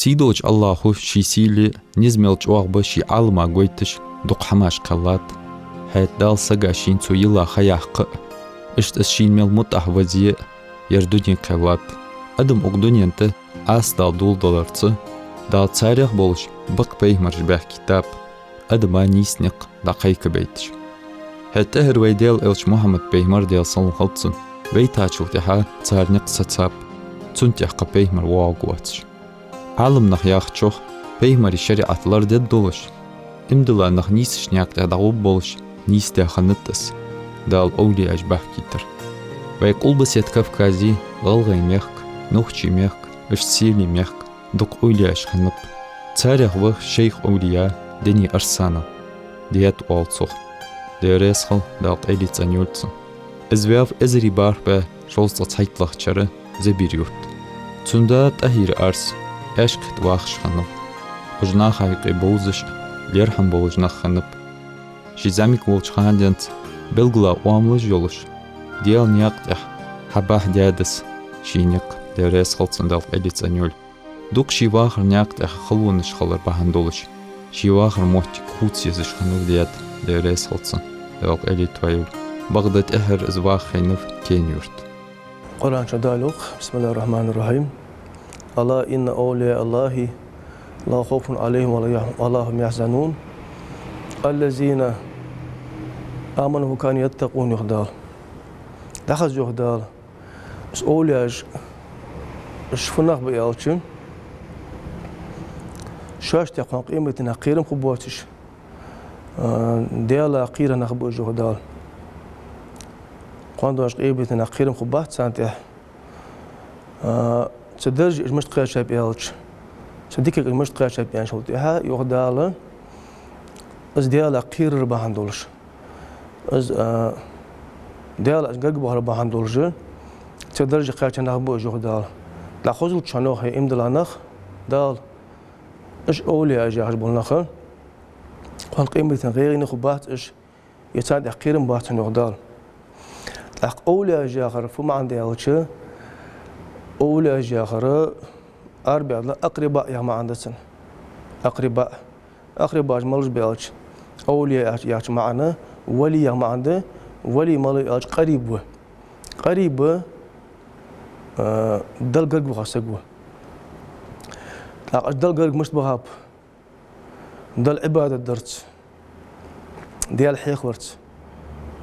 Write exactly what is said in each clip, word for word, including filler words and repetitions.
Сийдолча АллахӀо ший сийле низ мел чӀоагӀа ба ший Ӏалама гойташ дукха хӀамаш кхеллад. ХӀаьта Дала сага шийна цо йилла ха яккха а, иштта из шийна мел мутӀахь вазе а ер дуне кхеллад. Адам укх дунен тӀа Ӏаса Далла доладаларца, Дала царех болаш бакъ пайхамараш баьхкийтаб, адама нийса никъ дӀакхайкабайташ. ХӀаьта тӀеххьара вай Даьла элча Мухьаммад пайхамар, Даьла салам хилда цунна, вайтачул тӀехьагӀа цар никъ сецаб, цунна тӀехьа кхы пайхамар воагӀаргвоацаш. Ӏаламнах яхачох, пайхамара шариӀат лорадеш долаш, иман дилла нах нийсача наькъа тӀа дӀагӀоргболаш, нийса даь хиннад из, Дала овлияаш баьхкийтар. Вай Къулбаседа Кавказе, ГӀалгӀай мехка, Нохчий мехка, иштта Сели мехка дукха овлияаш хиннаб. Царех ва шайх-овлия Дени Арсанов, Даьд оал цох, Даьла раьза хилва, Дала къайле цӀенйойла цун. Из ваьв эзар бархӀ бӀаь шовзткъеи цхьайттлагӀча шера Зебир-Юрта. Цун да ТӀахӀира Арс, Аьшкхетта вахаш хиннав. Уж наха юкъе бовзаш, лерхӀам болаш нах хиннаб. Ший зӀамига волча хана денз белгала оамалаш йолаш, Даьла наькъа тӀа хьабахьа даьдас ший никъ, Даьла раьза хилва цунна, Дала къайле цӀенйойла. Дукха ший вахара наькъа тӀа халонаш хилар бахьан долаш, ший вахара моттиг хувца езаш хиннав Даьд, Даьла раьза хилва цунна, Дала къайле тоайойла. Бакъда тӀеххьара из ваха хайнав Кени-Юрта. Къуръан чу Дала йоах: بسم الله الرحمن الرحيم. ألا إن أولياء الله لا خوف عليهم ولا هم يحزنون الذين آمنوا وكانوا يتقون, йоах Дала. ДӀахаза, йоах Дала, уж овлияаш, уж фу нах ба аьлча, шоашта тӀехьа кхоана къематдийнахьа кхерам хургбоацаш, а, Даьлах кхераш нах ба уж, йоах Дала. Кхоана дош къематдийнахьа кхерам хургбац царна тӀехьа. А, цу дарже уж мишта кхаьчаб аьлча, цу дикага уж мишта кхаьчаб аьнначул тӀехьа, йоах Дала, из Даьлах кхерар бахьан долаш, из, а, Даьлах уж гарга бахар бахьан долаш, цу дарже кхаьча нах ба уж, йоах Дала. ТӀаккха хозал чу хьона хье иман дилла нах, Дала, уж овлияаш яхаш бола нах, кхоана къематдийнахьа гӀайгӀане хургбац уж, е царна тӀехьа кхерам бац царна, йоах Дала. ТӀаккха овлияаш яхар фу маӀан да аьлча, овлияаш яхар Ӏарбий аьлча акърибаъ яха маӀан да цун. Акърибаъ. Акърибаъаш малаш ба аьлча, овлия яхача, яхача маӀан вали яха маӀан да, вали малав аьлча къариб ва. Къариб ва, а, Далла гарга ваха саг ва. ТӀаккха уж Далла гарга мишта бахаб? Далла Ӏибадат дарца, Даьла хьехаварца,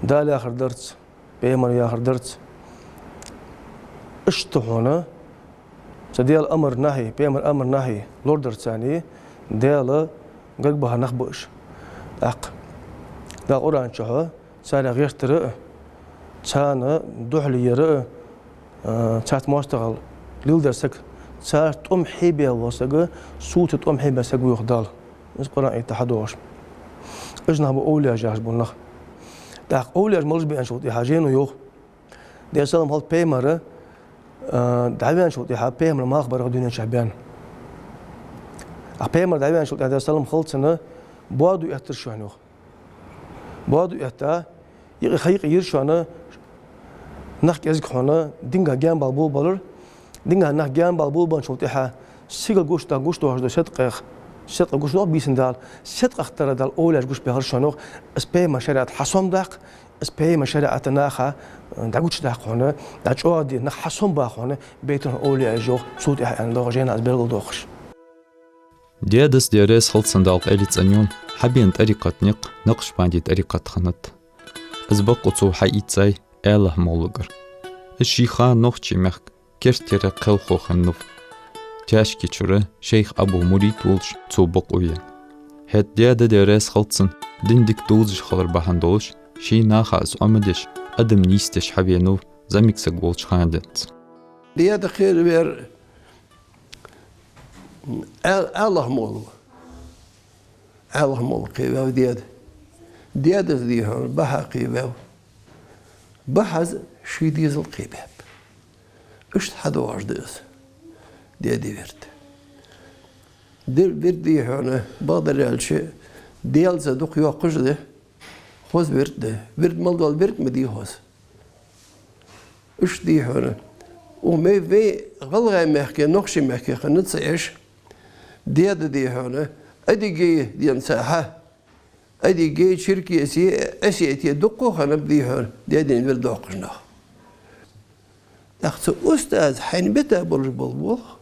Дала яхар дарца, пайхамара яхар дарца. Иштта хьона цу Даьла амарнахьеи пайхамара амарнахьеи лорадарца Даьла гарга баха нах ба уж. ТӀаккха Дала Къуръан чу царех гӀертар а, царна духьале яр а, а, царца моастагӀал леладер саг, царца тӀом хьебе вола саг, сов тӀом хьебе саг ва, йоах Дала. Из Къуръан аят хьадоагӀаш. Уж нах ба овлияаш яхаш бола нах. ТӀаккха овлияаш малаш ба аьнначул тӀехьа жено йоах: Даьла салам хилда, пайхамар, а, дӀаваьнначул тӀехьа пайхамара малх бар-кх дунен чу баьнна. ТӀаккха пайхамар дӀаваьнначул тӀехьа, Даьла салам хилда цунна, боадо эттар шоана, йоах. Боадо этта, юкъе ха юкъе йир шоана нах кӀезига хьона, динга гаьнабала болабелар. Динга нах гаьнабала болабенначул тӀехьа сигала гуш да, гуш доахаш да седкъех, седкъа гуш доах бийсан Дала, седкъах тара Дала овлияаш гуш баьхар шоана, йоах. Из пайхамара шариӀат хьасомадаккха, из пайхамара шариӀат наха дӀагучадаккха хьона, дӀачӀоагӀде нах хьасомабаха хьона байтар хьона овлияаш, йоах, цул тӀехьа, аьнна, доагӀа жена из белгалдоахаш. Даьдас, Даьла раьза хилва цунна, Дала къайле цӀенйойла, хьабена тӀарикъат никъ Накъшбандий тӀарикъат хиннад. Из бакъо цо хьаийцай Аьлахь-моллагара. Из ший хана Нохчий мехка керттера кхелхо хиннав. Таьшкечура шайх Ӏабу мурид волаш цо бакъо еннай. ХӀаьта даьда, Даьла раьза хилва цунна, дин дика довзаш хилар бахьан долаш, ший наха из Ӏомадеш, адам нийсдеш хьавенав зӀамига саг волча хана денз. Даьда кхера вар Аьл-, Аьлахь-молла ва. Аьлахь-молла кхеваьв даьда. Даьдас, дий хьона, Бахьа кхеваьв. Бахьас ший дезал кхебаьб. Иштта хьадоагӀаш да из даьда вирд. Дер вирд, дий хьона, бакъдар аьлча, Даьлаца дукха йоаккхаш да, хоза вирд да. Вирд мел дола вирд ма дий хоза. Иштта, дий хьона, укх мей вай ГӀалгӀай мехке, Нохчий мехке хинна ца Ӏеш, Даьда, дий хьона, Адыгей денз хьа, Адыгей, Черкесий, Осетий дукха хиннаб, дий хьона, Даьден вирд доаккхаш нах. ТӀаккха цу устаза хьайна бита болаш бола болх,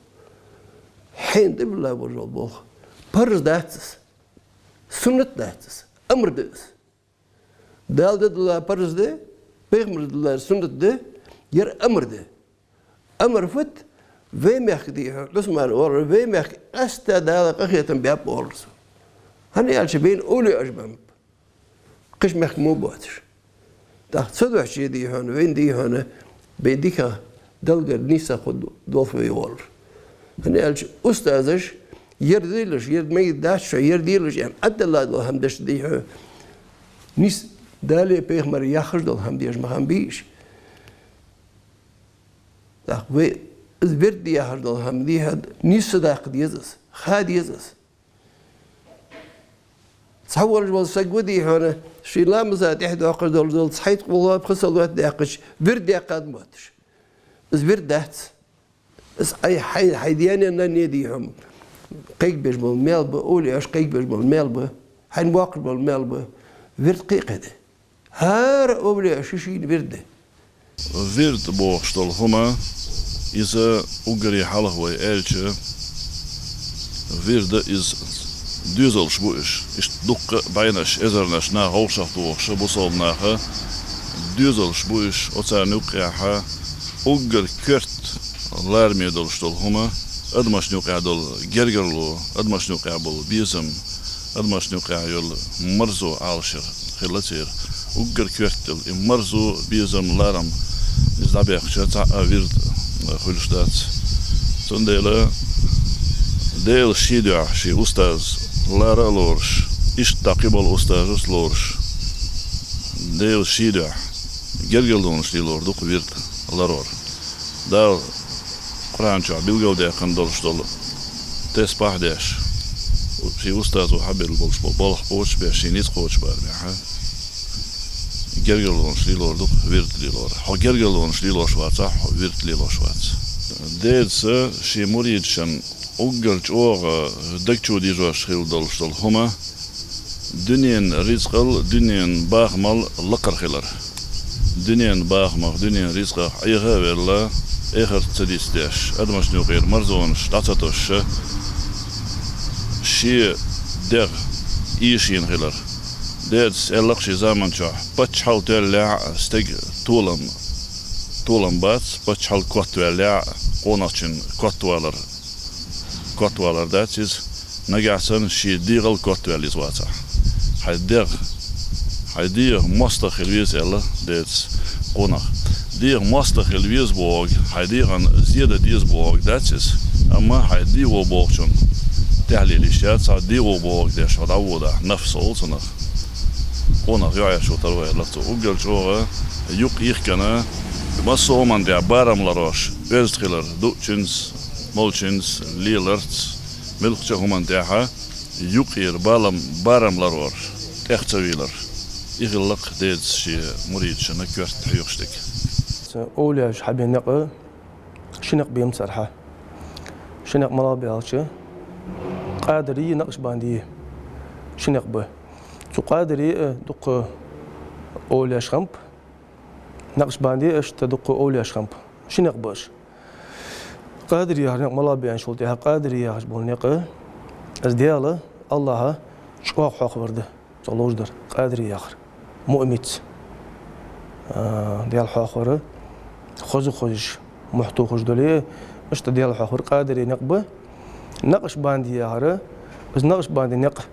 хьайна тӀабилла болаш бола болх парз дац из, суннат дац из, амар да из. Дала дадалла парз да, пайхамара дадалла суннат да, ер амар да. Амар фуд? Вай мехка, дий хьона, Ӏусмана оалар, вай мехка къаьстта Дала къахетам баьб оалар цо. ХӀана аьлча вайна овлияаш баьннаб, кхыча мехка мо боацаш. ТӀаккха цудухьа, дий хьона, вайна, дий хьона, вай дикагӀа, Далла гарга нийсагӀа хургдолаш вай оалар. ХӀана аьлча устазаш ер дийлаш, ер мегаш дац шоана, ер дийлаш аьнна, Ӏаддалла дола хӀама деш, дий хьона, нийса Дала, пайхамара яхаш дола хӀама деш ма хиннабий уж. ТӀаккха вай из вирд яхаш дола хӀама, дий хьона, нийса даккха деза из, ха деза из. Цхьа волаш вола саг ва, дий хьона, ший ламаза тӀехьа доаккхаш долаш дола цхьайтта къулхӀа, пхи салот даьккхача, вирд даьккхад мотташ. Из вирд дац. Из Ӏай хьай, хьай даьна-нанна, дий хьона, кхайкабеш бола маьл ба, овлияаша кхайкабеш бола маьл ба, хьайна боаккхаш бола маьл ба. Вирд кхы а кхы да. ХӀара овлияа ший-шийна вирд да. Вирд бохаш дола хӀама, из уггаре хьалха вай аьлча, вирд из доьзалш ба уж. Иштта дуккха а бӀеннаш, эзарнаш наха вовшах тохаш, бусалба наха доьзалш ба уж, оцарна юкъехьа уггар коьрта лараме долаш дола хӀама, адамашта юкъе дола гергарло, адамашта юкъе бола безам, адамашта юкъе йола марзо Ӏалашъяр хила церан. Уггар коьртел и марзо, безам, ларам, из дӀабаьккхача цхьа а вирд хуьлуш дац. Цундела Дала ший духьа ший устаз лара а лоруш, иштта кхыбола устазашца лоруш, Дала ший духьа гергарлонаш лелор да-кх вирд ларор. Дала Къуръан чу билгалдаьккхина долаш дола тесбахь деш, ший устазо хьабелла болаш бола болх кхочушбеш, ший низ кхочушбар бехьа, гергарлонаш лелор да-кх вирд лелор. Хьо гергарлонаш лелош вацахь, хьо вирд лелош вац. Даьдаца ший муридашна уггар чӀоагӀа дага чу дижош хила долаш дола хӀама, дунен рицкъал, дунен бахамал лакхара хилар. Дунен бахамах, дунен рицкъах Ӏеха а велла, эхарт ца дицдеш, адамашта юкъера марзонаш дӀа ца тосуш, ший дегӀ эшийна хилар. Даьдаца аьлар-кх ший заман чухь: паччахьалкхе тоьллехь а стеган толам, толам бац, паччахьалкхе котваьллехь а къонахчун котвалар, котвалар дац из, нагахь санна ший дегӀал котваьлла из вацахь. Хьай дегӀ, хьай дегӀа моастагӀа хила веза, аьлар даьдаца къонах. ДегӀа моастагӀа хила веза бохург, хьай дегӀана зе дан деза бохург дац из, амма хьай дегӀо бохучун тӀехьа лела йиш яц, хьай дегӀо бохург деш хьо дӀаводахь, нафс оал цунах. Къонах юкъе шо тара вай лаца уггар чӀоагӀа юкъ йихкана, массо а хӀуман тӀа барам ларош, оьзда хилар, дуачунца, молчунца, леларца, мелхача хӀуман тӀехьа юкъера балам, барам ларор, тӀех ца вийлар. И хилла-кх даьдаца ший муридашна коьрта хьехаш дерг. Цу овлияаша хьабена никъ ши никъ ба-м цархьа. Ши никъ малагӀа ба аьлча, Къадирий, Накъшбандий ши никъ ба. Цу Къадирий а дукха овлияаш хиннаб, Накъшбандий а иштта дукха овлияаш хиннаб. Ши никъ ба уж. Къадирий яхар никъ малагӀа ба аьнначул тӀехьа, Къадирий яхаш бола никъ, из Даьла, АллахӀа чӀоагӀа хьоахавар да. Цо ловш дар Къадирий яхар. Муаммиц, а, Даьла хьоахавар, хоза хозаш, мохь тохаш дале, иштта Даьла хьоахавар Къадирий никъ ба. Накъшбандий яхар, из Накъшбандий никъ,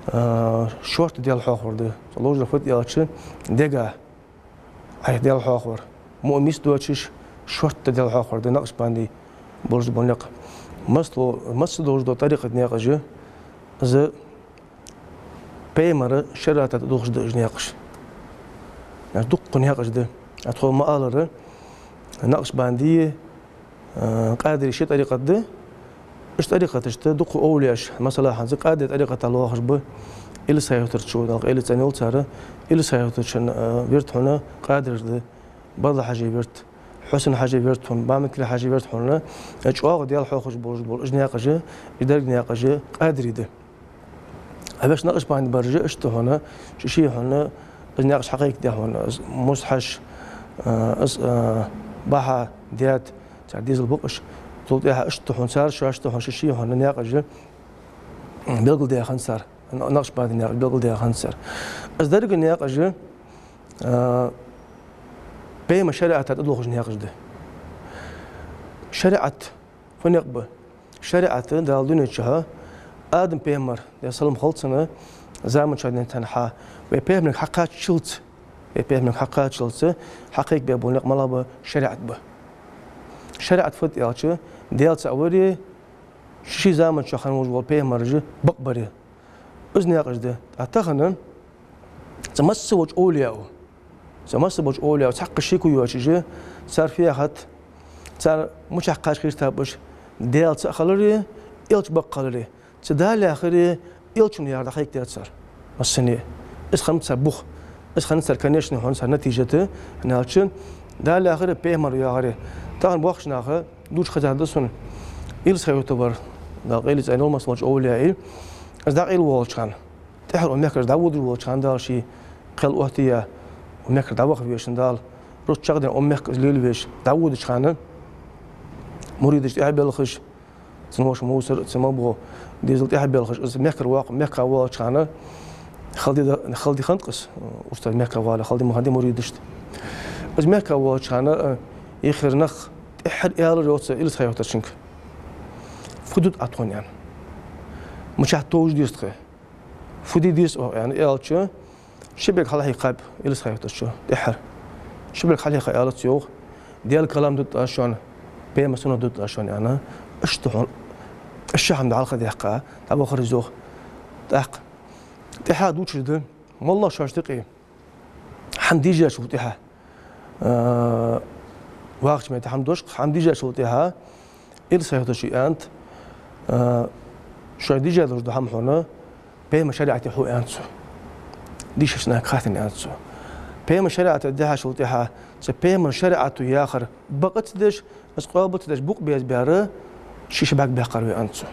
а, шортта Даьла хьоахавар да. Цо ловш дар фуд аьлча, дега Ӏайха Даьла хьоахавар. Муаммиц доацаш, шортта Даьла хьоахавар да Накъшбандий болаш бола никъ. Масло, масса долаш дола тӀарикъата наькъаш, из пайхамара шариӀата тӀадувхаш да уж наькъаш. Дукха наькъаш да. А тхо ма аллара, Накъшбандий, а, Къадирий ши тӀарикъат да. Уж тӀарикъаташта дукха овлияаш, масала, хӀанз Къадирий тӀарикъата лоархӀаш ба, Илисха-Юртарча, Далла къайле цӀена йола цар, Илисха-Юртарчун, а, вирд хьона Къадирий да, БалхӀажий вирд. Хьусен-Хьажа верт хьона, Баматкали-Хьажа верт хьона, э, чӀоагӀа Даьла хьоахавеш болаш бола уж наькъаш, уж деррига наькъаш къадарий да. А вешта накъашбандий бараш иштта хьона, ший-ший хьона, из наькъаш хьакхайкадаь хьона, из Муса-Хьажа, э, из, э, Бахьа-Даьда, цар дезал ба-кх уж, цул тӀехьа иштта хьона, цар шоашта хьона, ший-ший хьона наькъаш белгалдаь хиннад цар, накъашбандий наькъаш белгалдаь хиннад цар. Из деррига наькъаш, а, пайхамара шариӀата тӀадувхаш наькъаш да. ШариӀат фу никъ ба? ШариӀат Дала дунен чу Адам пайхамар, Даьла салам хилда цунна, заман чу денз тӀехьа, вай пайхамарга хьакхаччалца, вай пайхамарга хьакхаччалца хьакхайкабаь бола никъ малагӀа ба? ШариӀат ба. ШариӀат фуд аьлча, Даьла цаӀ вари, ший-ший заман чу хинна волаш вола пайхамараш бакъбари. Из наькъаш да. ТӀаккха тахан цу масса болча овлияо, цу масса болча овлияо цхьаккха шеко йоацаш, цар фу яхад, цар мичахьа кхача хийртаб уж, Даьла цаӀ хилари, элча бакъ хилари, цу Дала яхари, элчано яхари дӀакхайкадаьд цар массане. Из хиннад цар бух, из хиннад цар конечни хьона цар натижат, хӀана аьлча Дала яхари, пайхамара яхари. Тахан боккхийча наха дувцаш хезад сона, Илисха-Юртара вар, Дала къайле цӀенйойла, масса волча овлияий, из дӀакъайла воалача хана, тӀехьара укх мехкарча дӀаводаш волча хана Дала ший кхел оттаяь, укх мехкара дӀаваха везаш Дала, рузкъа чакхдаьнна укх мехка из лелавеш дӀаводача хана, муридаш тӀехьа белхаш, цун воша Мусар, цун ма бо дезал тӀехьа белхаш, из мехкара воккха, мехка воалача хана, хала ди да, хала ди хиннад-кх из, устаз мехка вале, хала ди ма хиннадий муридашта. Из мехка воалача хана, э, иххар нах тӀеххьара аьлар йоах цу Илисха-Юртарчунга: «Фу дут Ӏа тхона?» — аьнна. «Мичахьа товш деза тхо? Фу де деза оаха?» — аьнна, аьлча, ши берг хьалхьийхаб Илисха-Юртарчо тӀеххьара. Ши берг хьалхьийха аьлар цо йоах: «Даьла калам дут аз шоана, пайхамара суннат дут аз шоана», — аьнна. Иштта хьона, иштта хьона дӀахьалха даьккха, дӀавахар из йоах. ТӀаккха тӀехьа дувцаш да, моллагӀа шоашта юкъе хӀама дийшачул тӀехьа, а, вахача метте хӀама дош, хӀама дийшачул тӀехьа, Илисха-Юртарчо аьннад, а, шоай дийша долаш дола хӀама хьона пайхамара шариӀате хьу, аьннад цо. Дийшача наха хаьттад, аьннад цо. Пайхамара шариӀате дӀахьочул тӀехьа, цу пайхамара шариӀато яхар бакъ ца деш, из къоабал ца деш, букъ беза баьра, ший-ший бӀарг баьккхар вай, аьннад цо.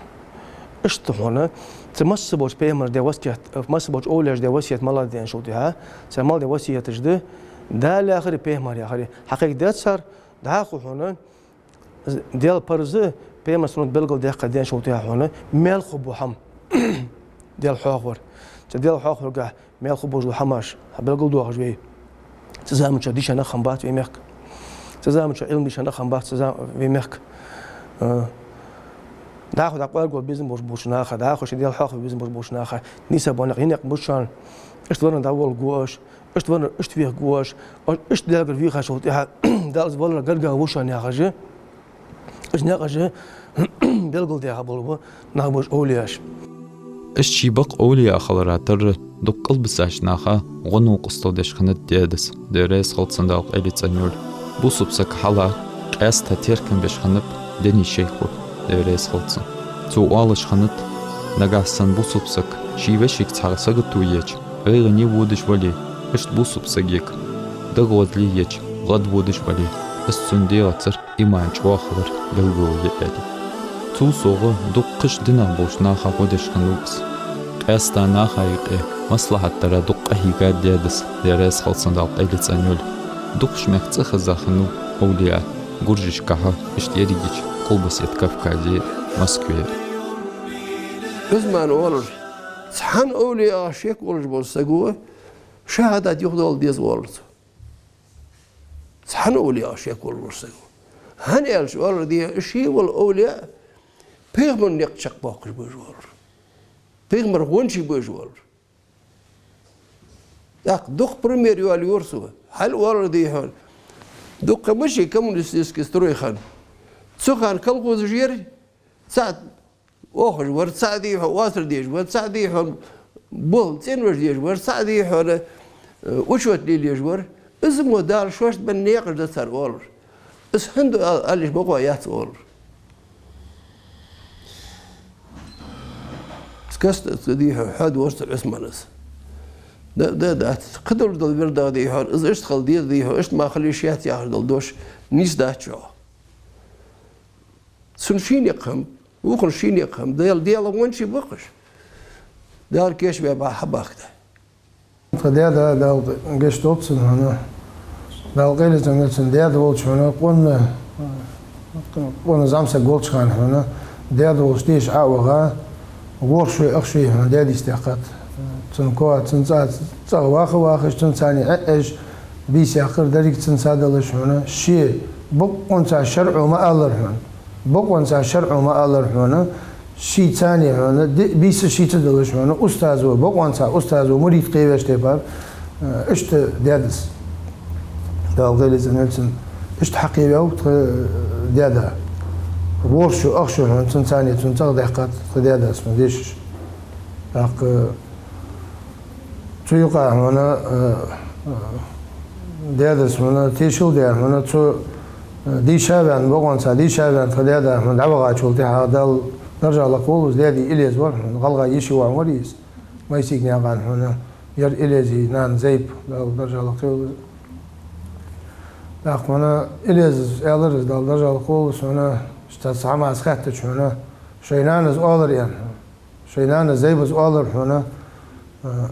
Иштта хьона, цу масса болча пайхамараш даь васкет, масса болча овлияша даь васкет малагӀа да аьнначул тӀехьа, цар малагӀа даь васкеташ да, Дала яхари, пайхамара яхари хьакхайкадаьд цар, дӀахо хьона, Даьла парз, пайхамара суннат белгалдаьккха даьнначул тӀехьа хьона маьл хургбола хӀама, Даьла хьоахавар. Цу Даьла хьоахаваргахьа маьл хургболаш дола хӀамаш хьабелгалдоахаш вай. Цу заман чу дийша нах хиннабац вай мехка. Цу заман чу Ӏилма дийша нах хиннабац цу зам-, вай мехка. А, дӀахо дӀакъоаргвала безам болаш болча наха, дӀахо шоай Даьла хьоахавала безам болаш болча наха нийса бола никъ, е никъ ба шоана, иштта варна дӀаволларгва оаш, иштта варна иштта вехаргва оаш, оаш иштта Даьлагара вийхачул тӀехьа Дала из валар гаргагӀа ва шоана, яхаш, уж наькъаш белгалдаьха болаш бола нах ба уж овлияш. Иштта ший бакъ овлия хилара тара дукха кӀалбисача наха гӀо-новкъостал деш хиннад даьдас, Даьла раьза хилва цунна, Дала къайле цӀенйойла. Бусалба саг хьалха къаьстта теркам беш хиннаб Дени-Шайхо, Даьла раьза хилва цунна. Цо оалаш хиннад: нагахьа санна бусалба саг ший вешийга цхьа сагото еча, гӀайгӀане водаш вале, иштта бусалба сагага даггӀозале еча, гӀадводаш вале, из цун дегӀацара иман чӀоагӀа хилар белгало я, аьле. Цул совгӀа, дукха кхыча динах болча наха гӀо деш хиннав из. Къаьстта наха юкъе маслахьат дара дукха къахьийгад даьдас, Даьла раьза хилва цунна, Дала къайле цӀенйойла. Дукхача мехка цӀихеза хиннав овлия Гуржашкахьа, иштта ерригача Къулбаседа Кавказе, Москве. Ӏусмана оалар: цхьан овлиях шек волаш вола саго шахӀадат юхадоаладе деза, оалар цо. Цхьан овлиях шек волаш вола саго. ХӀана аьлча, оалар, дий хьона, ший вола овлия пайхамара никъ чакхбоаккхаш ба уж, оалар. Пайхамара гӀончий ба уж, оалар. ТӀаккха дукха пример йоалайора цо. Хьал, оалар, дий хьона, дукха мишта коммунистически строй хиннад. Цу хана колхозаш яр, цхьа оахаш вар, цхьа, дий хьона, оасар деш вар, цхьа, дий хьона, болх, цӀенвеш деш вар, цхьа, дий хьона, э, учёт лелаеш вар. Из мо Дала шоашта бенна наькъаш да цар, оалар. Из хӀана да ал-, ала йиш бокъо яц, оалар. Цкъа-, цкъа, дий хьона, хьоадоагӀаш ва Ӏусмана из. Да, да, да. Кхыдола вирдах дий хьона, из иштта хила деза дий хьона, иштта ма хила йиш яц яхаш дола дош нийса дац чӀоагӀа. Цун ший никъ хӀама, вокхун ший никъ хӀама, Дала, Дала гӀончий бакъаш. Дала кеш бе бахьа бахкда. Тха даьда, Дала гешт долда цунна хьона. Дала къайле цӀенйойла цун даьда волча хьона, къона, къона зӀамсаг волча хана хьона, даьда волча деша Ӏо а ваха, ворхӀ шу, ах шу хьона даьдас даьккхад. Цун коа, цун цӀа, цӀагӀа ваха а вахаш, цунца цхьана Ӏо а Ӏеш, бийса яьккхар, деррига цунца а делаш хьона, ше бокъонца шарӀо ма аллара хьона. Бокъонца шарӀо ма аллара хьона, шийца цхьана хьона, ди-, бийса шийца делаш хьона, устазо, бокъонца устазо мурид кхевеш тайпара, э, иштта даьдас. Дала къайле цӀенйойла цун, иштта хьакхеваьв тха, э, даьда. ВорхӀ шу, ах шу хьона, цунца цхьана цун цӀагӀа даьккхад тха даьдас хьона дешаш. ТӀаккха цу юкъа хьона, э, э, даьдас хьона тешал даь хьона, цу, э, дийша ваьнна, бокъонца дийша ваьнна тха даьда хьона дӀавахачул тӀехьагӀа Дала даржа лакхволва из, даьдий Илез вар хьона, гӀалгӀай йиший воӀ вар из. Майсийга наькъан хьона яр Илезий нана Зайп, Дала даржа лакхйолда из. ТӀаккха хьона Илезас аьлар из, Дала даржа лакхволва из хьона, цхьа хӀама аз хаьттача хьона, шоай нанас оалар аьнна. Шоай нанас Зайпас оалар хьона, а,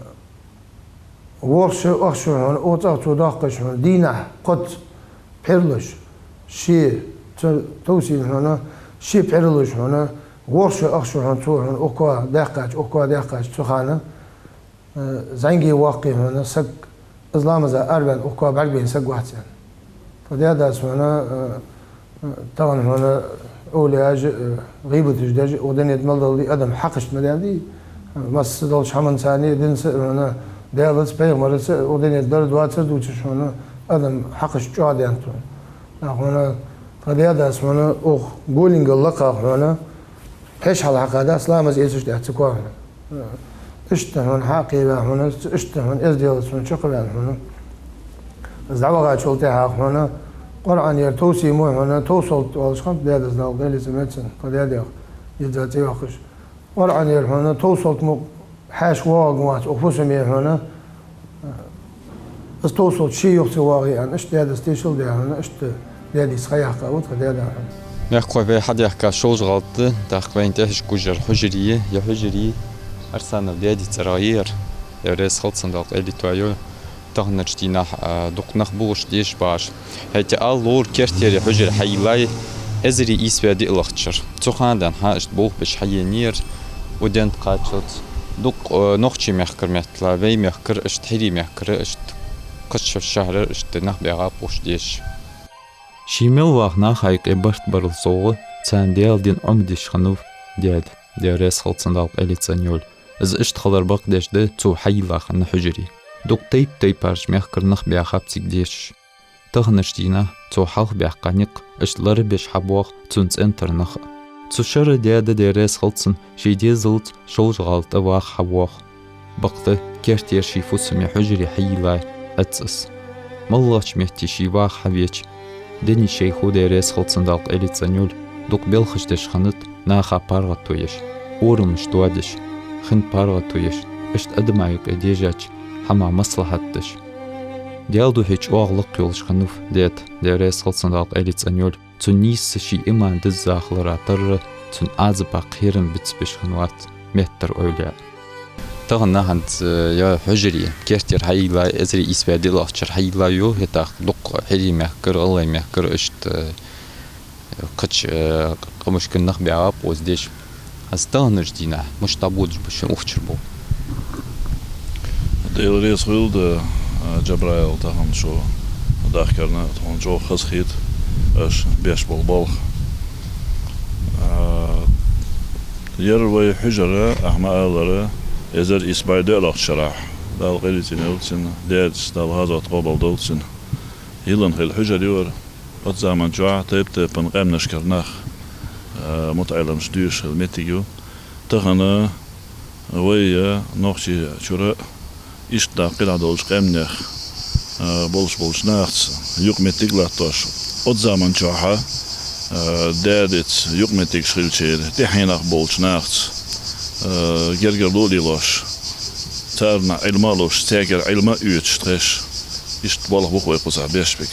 ворхӀ шу, ах шу хьона, укх цӀагӀа цо доаккхаш хьона, дийнахьа кхозза пхьиралуш, ше, цо товсийна хьона, ше пхьиралуш хьона, ворхӀ шу, ах шу хьона, цо хьона укх коа даьккхача, укх коа даьккхача цу хана, э, зӀамига воаккхий хьона саг, из ламаза араваьнна укх коа бӀаргабайна саг вац аьнна. Тха даьдас хьона, э, э, тахан хьона овлияаша, э, гӀийбаташ деш, укх дунен тӀа мел дола адам хьакхашта ма даьннадий, э, массадолча хӀаманца а, динца а хьона, Даьлаца, пайхамараца а укх дунен тӀа дар-доацар дувцаш хьона адам хьакхашта чӀоагӀа даьннад хьона. ТӀаккха хьона тха даьдас хьона укх голингал лакхагӀа хьона хьеш хьалхьакха дац, ламаз эцаш дац цу коа хьона. Иштта хьона хьакхеваь хьона, иштта хьона эзделаца хьона чакхваьнна хьона. Из дӀавахачул тӀехьагӀа хьона КъорӀанера товсий мо хьона, товсалт оалаш хиннад даьдас, Дала къайле цӀенйойла цун, тха даьдех йизза цӀи йоаккхаш. КъорӀанера хьона товсалт мо хьаьша воагӀаргвац укх фусаме хьона, из товсалт ше юха ца воагӀий аьнна, иштта даьдас тешал даь хьона, иштта даьдийца ха яьккха ва тха даьда хьона. Мехкахой, вай хьадаьхка шовзткъа гӀалат да, тӀаккха вайна тӀехьашка гуш яр хьужаре я, ер хьужаре Арсанов даьдий цӀерагӀа я ер, Даьла раьза хилва цунна, Дала къайле тоайойла. Таханарча дийнахьа, а, дукха нах ба уж деша багӀаш. ХӀаьта ала ловра, Кертере хьужаре хьайийллай эзар ийс бӀаь диълагӀча шера. Цу хана денз хьа иштта болх беш хьаенаяр, укх ден тӀа кхаччалца дукха, а, Нохчий мехкара меттала, вай мехкара, иштта хӀирий мехкара, иштта кхыча шахьарара иштта нах багӀаб уж деша. Ший мел ваха наха юкъе барт барал совгӀа, царна Даьла дин Ӏомадеш хиннав даьда, Даьла раьза хилва цунна, Дала къайле цӀенйойла. Из иштта хилар бакъдеш да цо хьайийлла хинна хьужаре. Дукха тайп-тайпарча мехкара нах баьхаб цига дешаш. Таханарча дийнахьа цо хьалхабаьккха никъ иштта ларабеш хьабоагӀа цун цӀен тара нах а. Цу шера даьда, Даьла раьза хилва цунна, ший дезалца шовзткъа гӀалат тӀа ваха хьавоагӀа. Бакъда, Кертера ший фусаме хьужаре хьайийллай эццес. МаллагӀча метте ше ваха хьавеча, Дени-шайхо, Даьла раьза хилва цунна, Дала къайле цӀенйойла, дукха белхаш деш хиннад наха паргӀато еш, орамаш доадеш, хин паргӀато еш, иштта адама юкъе дежача хӀаман маслахьат деш. Даьла духьа чӀоагӀа лакха йолаш хиннав даьда, Даьла раьза хилва цунна, Дала къайле цӀенйойла, цун нийсса ший иман дизза хилара тара, цун Ӏазапах кхерам бицбеш хиннавац меттара овлияъ. Тахан хӀанз, э, ер хьужаре Кертера хьайийллай, эзар ийс бӀаь диълагӀча шера хьайийллай ю, хӀаьта дукха хӀирий мехкара, гӀалгӀай мехкара иштта, э, кхыча, э, къамашкара нах багӀаб укхаза деша. ХӀанз таханарча дийнахьа мишта дӀабодаш ба шун укх чура болх? Даьла раьза хилва, а, Джабраил, тахан шо дахкарна, тхона чӀоагӀа хозахет аша беш бола болх. А, ер вай хьужаре, ахь ма аллара, эзар ийс бӀаь диълагӀча шера, Дала къайле цӀенйойла цун даьдас, Дала хазот къоабалдолда цун, йиллина хилла хьужаре я ер. Оцу заман чухь тайп-тайпан къаьмнашкара нах, а, мутаӀеламаш доьшуш хилла моттиг я. Тахан вай, а, Нохчийчура иштта даккха кхидӀа долча къаьмнех, а, болаш болча нахаца юкъамоттиг латтош, оцу заман чухь, а, даьдаца юкъамоттигаш хилча, тӀехьенах болча нахаца, а, гергарло а лелош, Царна Ӏилма луш, царгара Ӏилма оьцуш тхоаш, иштта болх бу-кх вай кхузахь беш берг.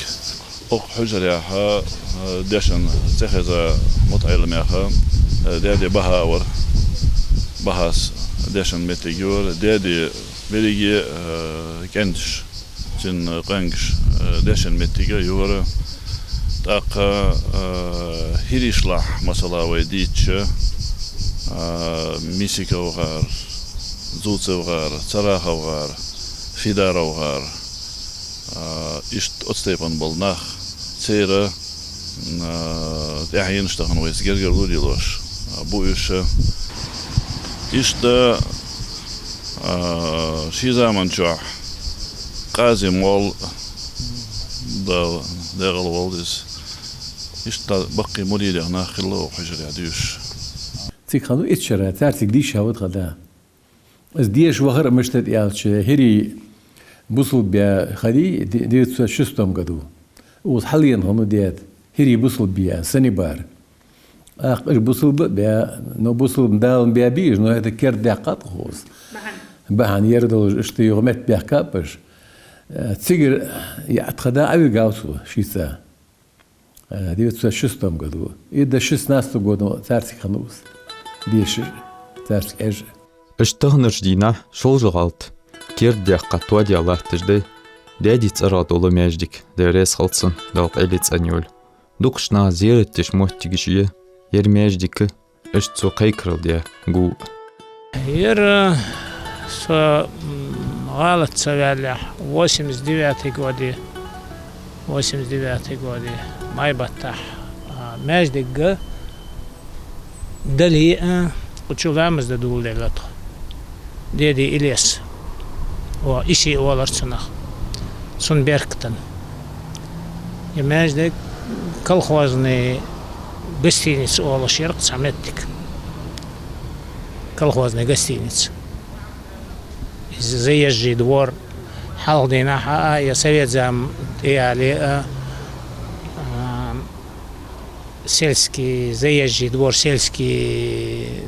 Укх хьужарехь, э, дешан цӀихеза мутаӀеллимех, э, даь-да бахьа вар, бахьас дешан моттиг йора, даь-да берриге, э, кӀенташ, цун къонгаш, э, дешан моттиг йора. ТӀаккха, э, хӀирийшлахь, масала, вай дийцча, э, Мисиковгар, Зуцевгар, Цараховгар, Фидаровгар, э, иштта оцу тайпана бола нах, церан, э, тӀаьхьенаш тахан вайца гергарло лелош, э, бу уьш. Иштта, э, ший заман чохь Къази-молла, Дала дегӀал волда иза, иштта баккхий муридех нах хилла укх хьужарехь дешаш. Цига хиннав итт шера, царцига дийша хиннав тха да. Из дешаш вахар а мишта да аьлча, хӀирий бусалба баь хилар ди-, девятьсот шестом году. Укхаза хьалъена хиннав даь-да, хӀирий бусалба баь, санна бара. ТӀаккха уж бусалба а баь, но бусалба Дала баь бий уж, но хӀаьта кердадаьккхад тхо укхаза. Бахьан. Бахьан ер долаш, иштта юха метта баьхкаб уж. Э, цигара, я, тха да Ӏовигав цо шийца. Э, девятьсот шестом году. И до шестнадцатого года царцига хиннав из. Дешаш, царцига Ӏеш. Иштта таханарча дийнахь Шолжа-ГӀалта кердадаьккха тоаде латташ да даь-даьца цӀерагӀа дола маьждиг, Даьла раьза хилва цунна, Дала къайле цӀенйойла. Дукхача наха зерат деш моттигаш я ер маьждиг а, иштта цо кхайкарал даь гу а. Ер, э, со, м, гӀалат ца ваьллехь, восемьдесят девятый годе, восемьдесят девятый годе май баттахь, а, маьждиг а дале а, кху чу ламаз дан доладелла тхо. Деди Илез. О, Иси оалар цунах. Цун беркатана. Ер маьждиг колхозный гостиница олуш яр-кх цхьа моттиг. Колхозный гостиница. Из заезжий двор. Хьалха дийнахь а, я совет зама тӀе яле а, а, сельский, заезжий двор, сельский,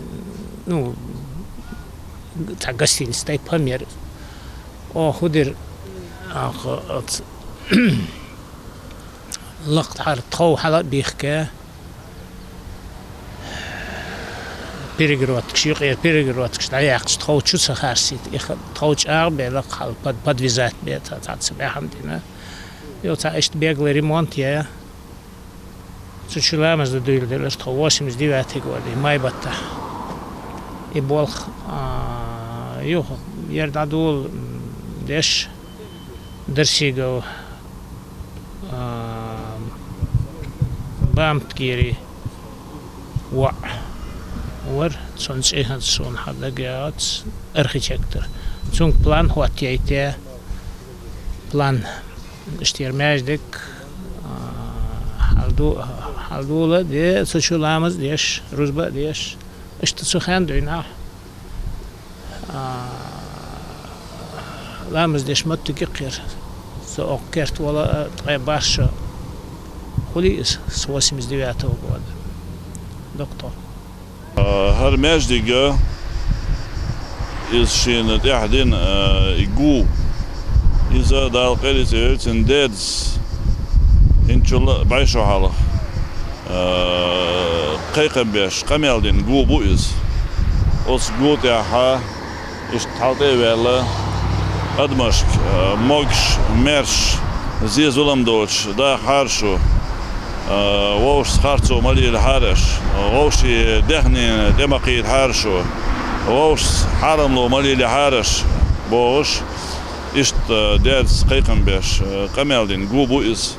ну, цхьа гостиница тайпа хӀама яр. О, хӀу дир, ах, оц-, лакха тӀехьара тхов хьала а бийхка, перегородкаш, юкъера перегородкаш дӀаяьккхача, тхов чу ца харцийта, и ха-, тхов чӀагӀбе лакха хьала под-, подвязать бе, цхьа, цхьа ца баьхьан дина. Йо, цхьа иштта беглый ремонт яь, цу чу ламаз дан доладелар тхо восемьдесят девятый годе май баттахь. И болх, а, юха ер дӀадоладеш Дарсигов, а, Бамтгири воӀ вар, цун цӀи хӀанз сона хьадагаяц, архитектор. Цунга план хӀоттаяйта, план. Иштта ер маьждиг, а, хьалду-, хьалдоладе, цу чу ламаз деш, рузба а деш. Иштта цу хенна дуьйнахь, а, ламаз деш моттиг я-кх ер. Со укх керта вала а, ткъаь барх шу хулий из, с восемьдесят девятого года. Доктор. А, хӀара маьждиг, иза шийна тӀехь дина, а, и гу. Иза Дала къайле цӀенйойла цун дедас, хӀинцачул а бӀаь шу хьалха, а, кхайкхам беш, къамел дина гу бу иза. Оцу гу тӀехьа иштта хьал тӀе а ваьлла, адамашка, а, могаш, маьрша, зе-зулам доцуш даха хьара шу, а, вовшашца харцо ма лелахьара аша, вовшийн даьхнина тӀе ма кхийтахьара шу, вовшашца хьарамло ма лелахьара аша, бохуш, иштта дедас кхайкхам беш, а, къамел дина гу бу иза.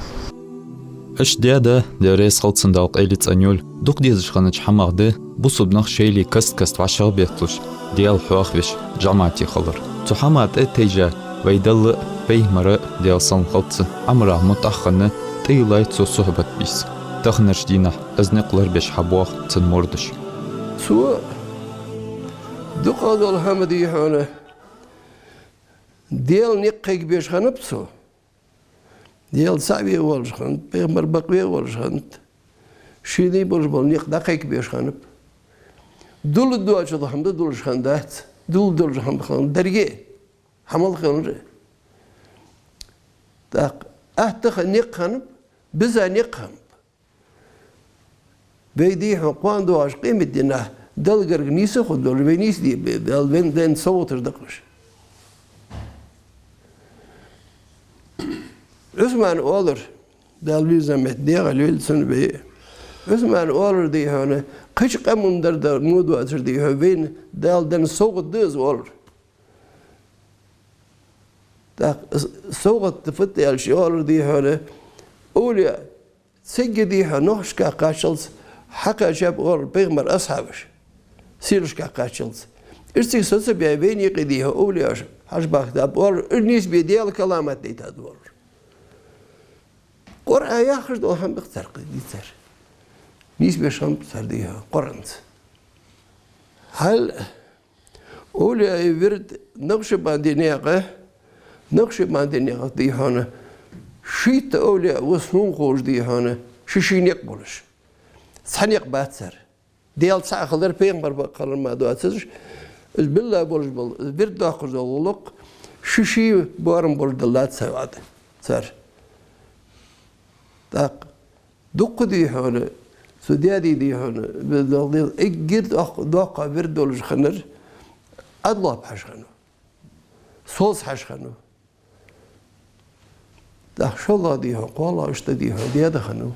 Иштта даь-да, Даьла раьза хилва цунна, Дала къайле цӀенйойла, дукха дезаш хиннача хӀамах да бусалба нах шоайла каст-каста вӀашагӀбетталуш, Даьла хьоахавеш, жамаӀате хилар. Цу хӀаман тӀа а тайжа, вай Далла а, пайхамара а, Даьла салам хилда цунна, Ӏамарах мутӀахь а хинна, тӀайиллай цо сухьбат бийца. Таханарча дийнахь из никъ ларбеш хьабоагӀа цун мурдаш. Цо дукхагӀа дола хӀама дий хьона, Даьла никъ кхайкабеш хиннаб цо. Даьла цаӀ ве волаш хиннад, пайхамар бакъве волаш хиннад. Шийна болаш бола никъ дӀакхайкабеш хиннаб. Дулларгдоацаш дола хӀама да дуллаш хиннадац, дулларгдолаш хӀама хиннад дерриге. хьамал хилар. ТӀаккха атта хинна никъ хиннаб, биза никъ хиннаб. Вай дий хьона кхоана доагӀаш къематдийнахьа Далла гарга нийса хургдолаш, вай нийса де беза, Дала вайна денна совгӀаташ да-кх уж. Ӏусмана оалар, Дала веза метта дегӀа лойла цунна вай. Ӏусмана оалар дий хьона, кхыча къаман дар дар мо доацар дий хьона, вайна Дала денна совгӀат да из оалар. ТӀаккха с-, совгӀат да фуд аьлча оалар дий хьона, овлияъ цига дий хьона нохчашка кхаччалца хьакхаьчаб оалар пайхамара асхьабаш, сийлашка кхаччалца. Уж цига соцабаь вайна юкъе дий хьона овлияаш хьажа бахийтаб оалар, уж нийсбе Даьла каламат дайтад оалар. Къуръан яхаш дола хӀама да-кх цар кхы дийцар. Нийсбеш хӀама ба цар дий хьона Къуръанца. Хьал овлияъий вирд накъшбандий наькъа, накъшбандий наькъа дий хьона, шийтта овлияъ ва сона ховш дий хьона, ший-ший никъ болаш. Цхьа никъ бац цар. Даьла цаӀ хилар, пайхамар бакъ хилар мара доацаш, из билла болаш бола, вирд доаккхаш дола гӀулакх, ший-ший боарам болаш даллац цар ваӀда цар. ТӀаккха дукха дий хьона, цу даьдий дий хьона, вирд долаш дий, эггара доккха, доккха вирд долаш хиннар Ӏадал-лоапа хьажа хиннав, совца хьажа хиннав. ТӀаккха шоллагӀа дий хьона, кхоалагӀа иштта дий хьона, даьда хиннав.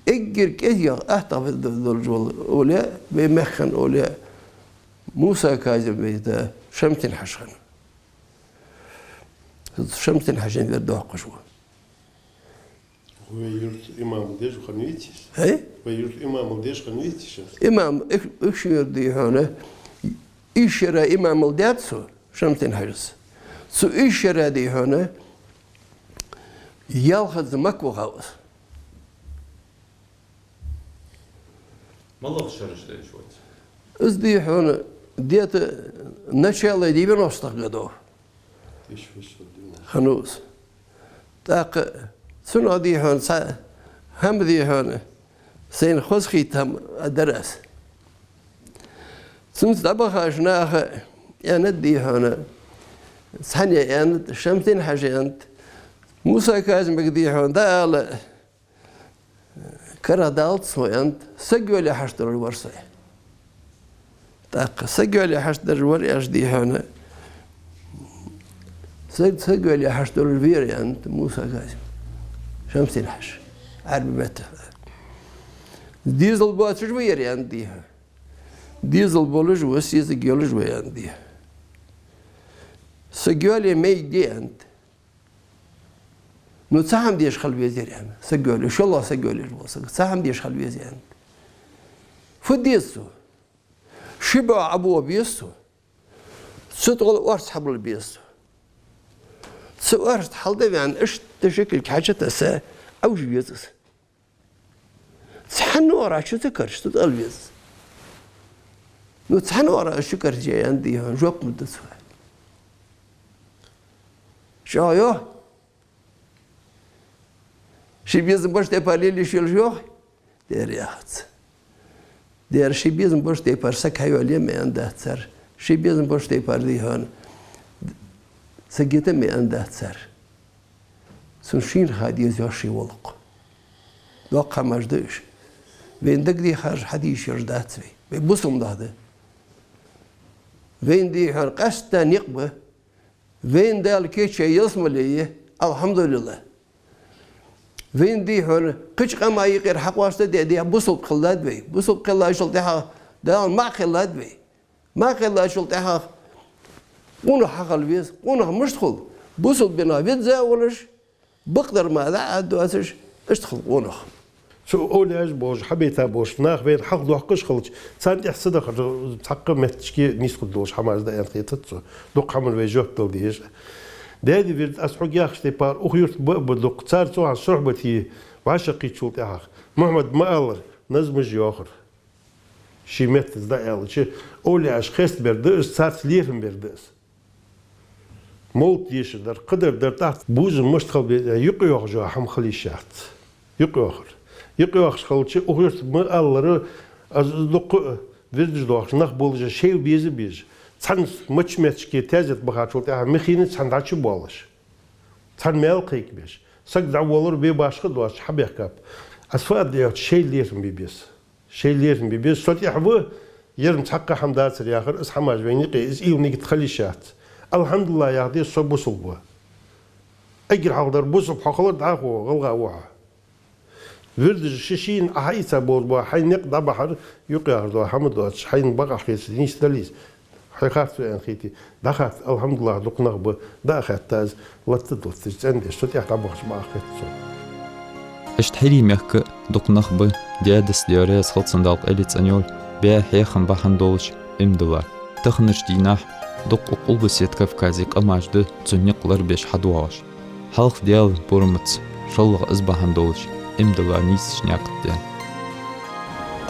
Эггара кӀезигагӀа аттагӀа вирд долаш вола овлияъ вай мехка хинна овлияъ Муса Казим вай да Шамсудин-Хьажа хиннав. Шамсудин-Хьажа вирд доаккхаш ва. Вай юрта имамал деш хиннавеций из? ХӀай? Вай юрта имамал деш хиннавеций из? Имам, ик-, икшин юрта дий хьона, ийс шера имамал даьд цо, Шамсудин-Хьажас. Цу ийс шера дий хьона, ялхазза Макка вахав из. МалагӀча шераш да уж вайца? Из дий хьона где-то начало девяностых годов. Тиша виша дина. Хиннав из. ТӀаккха цунах дий хьона цхьа хӀама дий хьона, сайна хозахийтта хӀама дар аз. Цунца дӀабахача наха аьннад дий хьона, цхьанне аьннад, Шамсудин-Хьажас аьннад, Муса Казимага дий хьона дӀаала, карагӀдалац сона, аьннад, саг йоалае хьашт долаш вар со. ТӀаккха саг йоалае хьашт долаш вар аьлча дий хьона, саг, саг йоалае хьашт долаш вера, аьннад Муса Казима, Шамсудин-Хьажа, Ӏарбий меттала. Дезал боацаш ва ер, аьннад дий хьона. Дезал болаш ва, сесаг йолаш ва, аьннад дий хьона. Саг йоалае мегаргда, аьннад. Ну, цхьа хӀама деш хила веза ер, аьнна, саг йоалае, шоллагӀа саг йоалаеш вола саг, цхьа хӀама деш хила веза, аьннад. Фу деза цо? Ши бӀоагӀа Ӏобоха беза цо. Цу тӀагӀолла орц хьабилла беза цо. Цу орцах хьалдаваьнна, иштта ши кулг хьачутесса, Ӏовижа веза из. Цхьанне а чу ца карча, цу тӀа ала веза из. Ну, цхьанне а чу карча, аьннад дий хьона, жоп ма дий цо. ЧӀоагӀа йоах. Ший безам болча тайпара лелаеш йолаш йоах. Дера яхац. Дера ший безам болча тайпара саг хьайоалае ма аьннадац цар. Ший безам болча тайпара дий хьона саг йита ма аьннадац цар. Цунна шийна ха деза йоах ший гӀулакх. Доккха хӀамаш да уж. Вайна дагадехараш хьадийшараш дац вай. Вай бусалба нах да. Вайна дий хьона къаьстта никъ ба. Вайна Дала кийчъяь ялсмале я, алхьамдулиллахӀ. Вайна дий хьона кхыча къаман юкъера хьакъоастаде а дий, бусалба кхеллад вай. Бусалба кхеллачул тӀехьагӀа Дала маӀа кхеллад вай. МаӀа кхеллачул тӀехьагӀа къонах хьахила веза. Къонах мишта хул? Бусалба динах визза а волаш, бакъдар мара дӀа а доацаш, иштта хул къонах. Цу овлияаш болаш, хьабайта болаш, нах вайна хьалха доаккхаш хилча, царна тӀехьа садахар цхьаккха метташка нийсхургдолаш хӀамаш да аьнна хетац цо. Дукха хӀаман вай жоп дала дезаш. Даьди вирд, аз хьога яхача тайпара, укх юрта ба а ба дукха, цар цу хана сухьбате вӀашагӀкхийттачул тӀехьагӀа Мухьаммада ма аллара, назмаш йоахар. Ший меттаца дӀааьлча, овлияаш хестабер да из, царца лерхӀам бер да из. Мовлат дешар дар, кхыдар дар, тӀаккха безам мишта хила беза, юкъейоахаш йола хӀама хила йиш яц. Юкъейоахар. Юкъейоахаш хилча, укх юрта ма аллара, аз дукха вирдаш доахаш нах болаш, шоайла беза а безаш, Цхьан мачмецке тезет бахачул тӀехьа михийна цхьан дӀачу болаш. Цхьан мел кхайкабеш. Саг дӀаволлар бе башха доацаш хьабехкаб. Аз фу аргда аьлча, шоай лерхӀам бе беза. Шоай лерхӀам бе беза. Со тӀехьа ва, ер-м цхьаккха хӀама дацар яхар, из хӀамаш вайна юкъе, из ийла нигат хила йиш яц. Алхьамдулиллахь яхде, со бусалба ва. Эггара хьалха дар бусалба хьо хилар дӀахо, гӀалгӀа ва хьо. Вирдаш ши-шийна Ӏа хьаийца болаш ба, хьай никъ дӀабахьар, юкъе яхар дола хӀама доацаш, хьайна бакъахьа хеташ нийса далийца. Хьай харцо аьнна хийтий, дӀахатта, алхьамдулиллахь, дукха нах ба, дӀа а хаьтта аз, латта-латташ цӀендеш, со тӀехьа дӀабахача бакъахьа хет сона. Иштта ХӀирий мехка дукха нах ба, даь-дас, Даьла раьза хилва царна, Дала къайле цӀенйойла, баь хьехам бахьан долаш иман дилла. Таханарча дийнахьа дукха укх Къулбаседа Кавказе къамаш да цун никъ ларбеш хьадоагӀаш. Хьалха Даьла пурамаца, шоллагӀа из бахьан долаш иман дилла нийсача наькъа тӀа.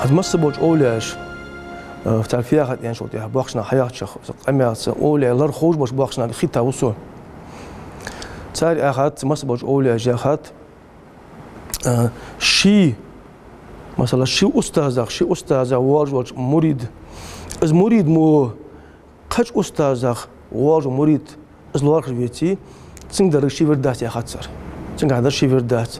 Аз масса болча овлияаша, э, цар фу яхад аьнначул тӀехьа, боккхийча наха хьаяхачох, къамаьлаца, овлияй лар ховш болча боккхийча наха хийтта ва со. Цар яхад, масса болча овлияаша яхад, э, ший, масала, ший устазах, ший устазах воаллаш волча мурид, из мурид мо кхыча устазах воаллаш вола мурид из лоархӀаш веце, цунга дар ший вирд дац яхад цар. Цунга дар ший вирд дац.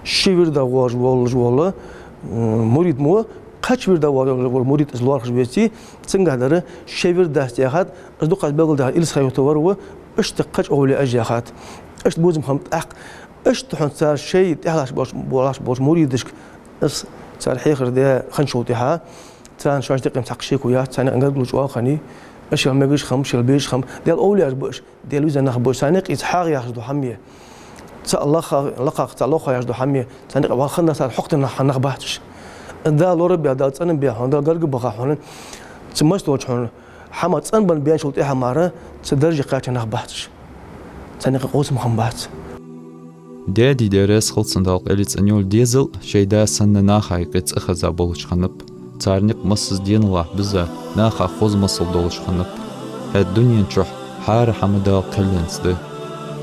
Ший вирдах воаллаш, воаллаш вола, м, мурид мо кхыча вирдах воаллаш вола мурид из лоархӀаш веце, цунга дар ший вирд дац яхад, из дукха аз белгалдаьха Илисха-Юртарча вар ва, иштта кхыча овлияаша яхад. Иштта безам хиннаб тӀаккха. Иштта хьона цар шоай тӀехьалаш болча, болаш болча муридашка из цар хьехар даь хинначул тӀехьа, царна шоашта юкъе цхьаккха шеко яц, царна юкъе гаргало чӀоагӀа хиннай. Уж шоайла мегаш хиннаб, шоайла безаш хиннаб. Даьла овлияаш ба уж, Даьла веза нах ба уж, царна юкъе из хьагӀ яхаш дола хӀама я. Цхьа лакха, лакхагӀа цхьа лохагӀа яхаш дола хӀама я, царна юкъе ваха хинна цар хьокхаденна нах бац уж. Дала лорабаь, Дала цӀенбаь хьона, Дала гарга баха хьона, цу масса долча хьона хӀама цӀенбенна баьнначул тӀехьа мара цу дарже кхаьча нах бац уж. Царна юкъе къовсам хиннабац. Дади, Даьла раьза хилва царна, Дала къайле цӀенйойла, дезал а шоай да санна наха юкъе цӀихеза болаш хиннаб. Цар никъ массаза денал биза, наха хоза масал долаш хиннаб. ХӀаьта дунен чухь хӀара хӀама Дала кхелленца да.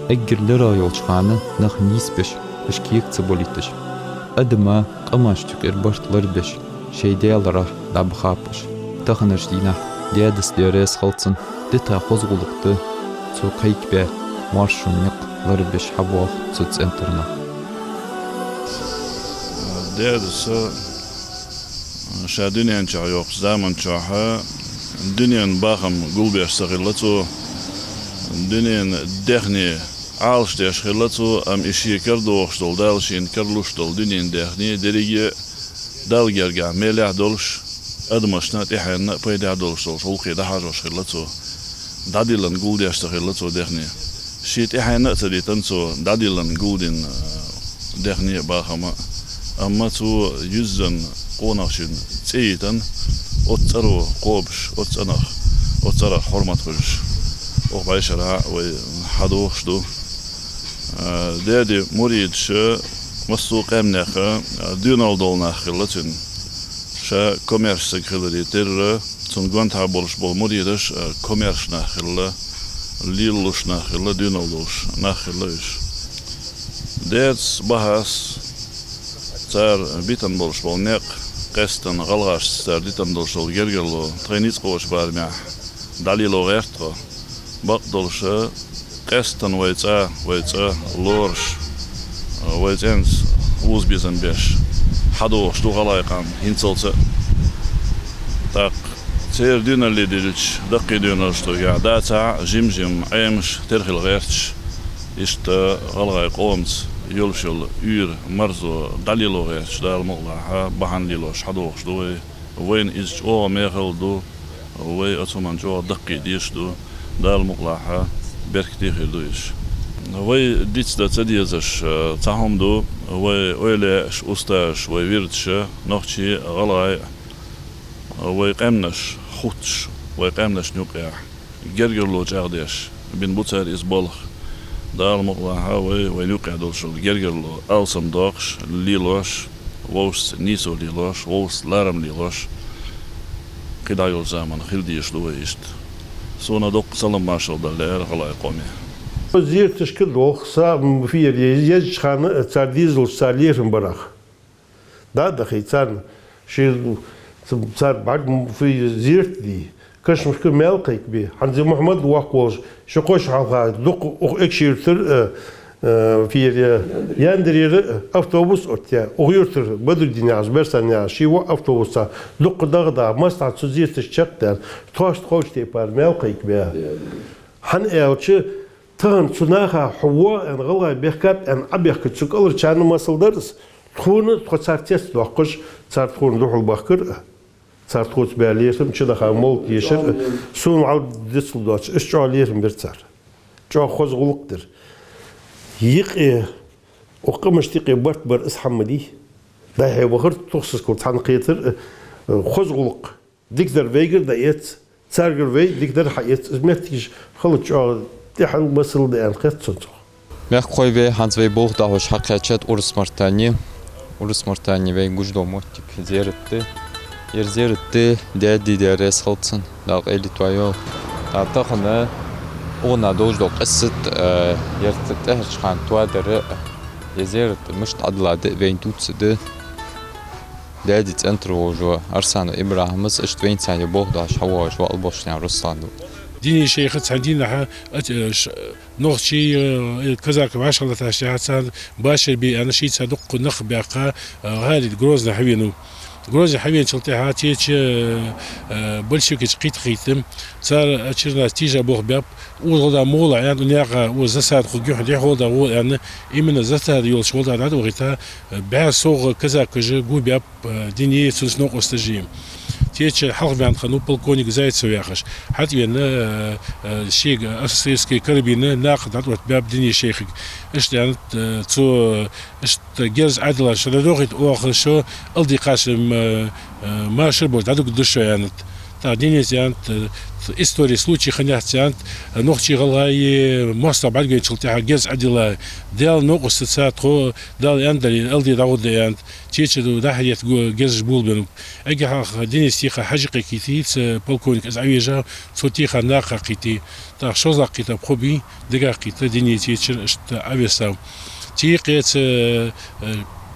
Эггара лерхӀа йолча хана нах нийсбеш, уж кега ца балийташ, адама къамашта юкъера барт ларбеш, шоай Даьларах дӀабахаб уж. Таханарча дийнахьа даь-дас, Даьла раьза хилва царна, дита хоза гӀулакх да цо кхайкабаь, моаршон никъ ларбеш хьабоагӀа цу цӀен тӀара нах. Даь-дас ша дунен чу йоагӀача заман чухь дунен бахам гулбеш ца хилла цо, дунен даьхни Ӏалашдеш хилла цо, амма из ше карадоахаш дола, Дала шийна каралуш дола дунен даьхни деррига Далла гергахь мелехь долаш, адамашта тӀехьенна пайдехь долаш долча гӀулакхе дӀахьажош хилла цо. ДӀадиллан гулдеш ца хилла цо даьхни. Ше тӀехьенна а ца дитан цо дӀадиллан гулдина, а, даьхни а, бахам а. Амма цо юззан къонахчун цӀи йитан, оцу цӀеро кхобаш, оцу цӀенах, оцу цӀерах хьурмат хулаш, укх бӀаьшера вай хьадохаш ду. А, Дади муридаш массо а къаьмнех, а, доьналла дола нах хилла цун. Ша коммерческий саг хиларе терра, цун гонахьа болаш бола муридаш, а, коммерческий нах хилла, лелалуш нах хилла, доьналла долаш нах хилла уж. Даьдас, бахьас цар битан болаш бола никъ, къаьстта гӀалгӀашца цар дитан долаш дола гергарло тхоай ницкъ кхоачача барамехь дӀалело гӀерт тхо. Бакъдолаш, къаьстта вай цӀа, вай цӀа лоруш, вай цӀенца вуза-безам беш хьадоагӀаш да гӀалгӀай къам хӀинцалца а. ТӀаккха церан доьналле диллача даккхий доьналлашта юкъе дацахь а жим-жим Ӏемаш, терхила гӀерташ, иштта гӀалгӀай къомаца йолаш йола уйра, марзо дӀалело гӀерташ, Дала мукъалахь, бахьан лелош хьадоагӀаш да вай. Вайна из чӀоагӀа мехала да, вай оцу хӀаман чӀоагӀа даккхий дезаш да, Дала мукъалахь, беркате хир да из. Вай дицдан ца дезаш, э, цхьа хӀама да, вай эвлаяаш, устазаш, вай вирдаш, нохчий а, гӀалгӀай а, вай къаьмнаш хувцаш, вай къаьмнашна юкъехь гергарло чӀагӀдеш, бина ба цар из болх. Дала мукъалахь, вай, вайна юкъехь долаш дола гергарло алсам доаккхаш, лелош, вовшашца нийсо лелош, вовшашца ларам лелош, кхы дӀайолча заман хила дезаш да вай иштта. Сона доккха салам-маршалла дала лаьара гӀалгӀай къоме. Зираташка дохса, м, фу яр, езача хана цар дезалца цар лерхӀам барах. Да, дахий царна, ши, цар бӀарг фу зират дий, Кашамашка мел кхайкабе. ХӀанз Мухьмад воккха волаш, ши-кхо шу хьалха дукха укх Экажкъонгий-Юртара, э, э, фу яр, Яндарера автобус оттаяь. Укх юртара Бадрудин яхаш, Берсан яхаш, ший воӀ автобусца дукха дагӀа-дагӀа, маслахьат цу зерата чу чакхдаьнна, тхоашта ховча тайпара мел кхайкабе. ХӀана аьлча, тахан цу наха хьо воагӀа аьнна, гӀалгӀай бехкаб аьнна, Ӏобехкача цу кӀалхарчарна масал дар из. Тхона, тхо цар цецдоаккхаш, цар тхона духьал бахкар а, цар тхоца баь лерхӀам, чу даха молла тешар а, сона вӀалла дицал доацаш, иштта чӀоагӀа лерхӀам бир цар. ЧӀоагӀа хоза гӀулакх дир. Юкъе, укх къамашта юкъе барт бар из хӀама ма дий. ДӀа-хьа вахар, тохсаскал цхьана кхетар а, хоза гӀулакх. Дикадар вайгара дӀаэц, царгара вай дикадар хьаэц. Из моттигаш хила чӀоагӀа тӀехьа масал да аьнна хет сона цох. Мехкахой, вай хӀанз вай болх дӀахьош хьакхаьчад Урус-Мартане. Урус-Мартане вай гуш дола моттиг зерат да. Ер зерат да даьди, Даьла раьза хилва цунна, Дала къайле тоайойла. ТӀаккха тахан укханна долаш дола къиссат, э, ер тӀехьарча хана тоадар а, ер зерат мишта Ӏодилла да а вайна дувцаргда. Даьди цӀен тӀара волаш вола Арсанов ИбрахӀима, иштта вайнаца болх дӀахьош хьавоагӀаш вола Албошканаькъан Руслан ва. Дине шайха цхьан дийнахьа, а, э, ш-, нохчий, э, казакий вӀашагӀлаташ яхьа царна башар бе аьнна, шийца дукха нах баьккха, э, гӀалий Грозне хьавенав. Грозне хьавеначул тӀехьагӀа теча, э, э, большевикаша кхийта-кхийтта, цар, э, очередной тижа болх баьб, укхаза гӀолла да ма гӀолахь аьнна, наькъа укхаза засада хургья хьона, дехьа гӀолла да гӀо аьнна, именно засада йолча гӀолла да дӀавахийта, э, бӀаь совгӀа казакаша гу баьб, э, Дине, цун новкъосташа. Теча хьалхаваьнна хиннав полковник Зайцев яхаш. ХьатӀавена, э, э, шийга австрийски карабина накха дӀатӀаоттабаьб Дине шайхага. Иштта аьннад, э, цо, э, иштта герз Ӏодиллача, дӀадохийта оаха шо, Алде кхача, м, э, машар болаш дӀадугаргда шо, аьннад. ТӀаккха Динеца аьннад, э, история случай хиннаяц, аьннад, нохчий-гӀалгӀай моастагӀа бӀаргавайначул тӀехьагӀа герз Ӏодилла, Даьла новкъостаца тхо, Дала аьннадале, Алде дӀагӀоргда, аьннад. Теча дӀа-хьа етта гу-, герзаш болабеннаб. Эггара хьалха Динеца теха Хьажи кхайкийтий, цу полковника из Ӏовежав, цо теха накха кхийтий. ТӀаккха шозлагӀа кхийтаб Хьоби, дегӀа кхийтта Дине течара, иштта Ӏовессав. Цу юкъе цу, э,